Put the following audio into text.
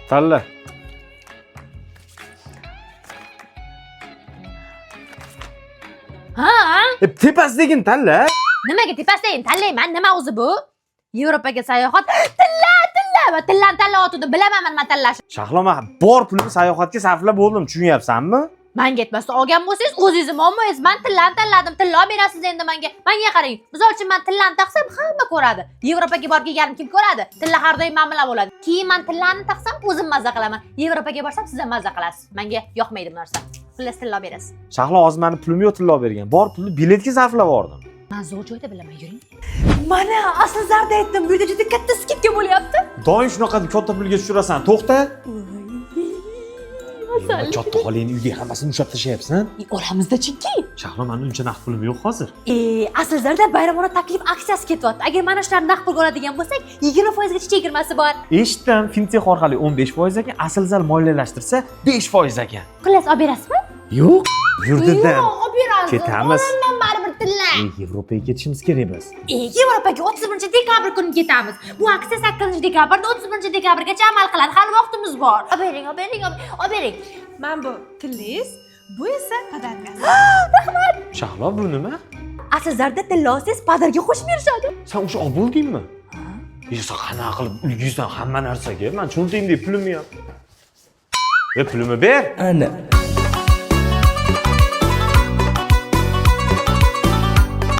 Tanla. Ha? Tepasidagini tanla. Nimaga tepasidagini tanlayman? Nima o'zi bu? Yevropaga sayohat. Tilla, tilla va tillani tanlayotgandim. Bilaman man nima tanlashni. Shahlo, man bor pulimni sayohatga sarflab bo'ldim, tushunyapsanmi? Manga aytmasdan olgan bo'lsangiz, o'zingizni muammoyingiz. Man tillani tanladim. Tilla olib berasiz endi menga. Menga qarang. Misol uchun men tillani taqsam hamma ko'radi. Yevropaga borib kelganim kim ko'radi? Tilla har doim men bilan bo'ladi. Keyin men tillani taqsam o'zim mazza qilaman. Yevropaga borsam siz ham mazza qilasiz. Menga yoqmaydi bu narsa. Xullas tilla olib berasiz. Shahlo, hozir mani pulim yo'q tilla olib bergan. Bor pulni biletga sarflab yubordim. Man zo'r joyda bilaman, yuring. Mana asl zarda aytdim, bu yerda juda katta скидка bo'lyapti. Doim shunaqa katta pulga tushirasan. To'xta. Asal. Katta xolangni uyga hammasini ushlab tashlayapsan. Olamizda chunki. Shahlo, mani uncha naqd pulim yo'q hozir. Asl zarda bayramona taklif aksiyasi ketyapti. Agar mana shularni naqd pulga oladigan bo'lsak, 20% gacha chegirmasi bor. Eshitdim, fintech orqali 15% ekan, Aslzal moliyalashtirsa 5% ekan. Xullas, olib berasizmi? Yo'q. Yur dedim. Yo'q, olib berasiz. Ketamiz. Olaman baribir tilla. Yevropaga ketishimiz kerak biz. Yevropaga 31 dekabr kuni ketamiz. Bu aksiya 8 dekabrda 31 dekabrgacha amal qiladi. Hali vaqtimiz bor. Olib bering, olib bering, olib bering. Mana bu tillingiz, bu esa подарка si. Shahlo, bu nima? Asl zarda tilla olsangiz подарка qo'shib berishadi. Sen o'sha olib bo'ldingmi? Sen qanaqa qilib ulguysan hamma narsaga? Man cho'ntagimdagi pulimni ham. Pulimni ber. Ana.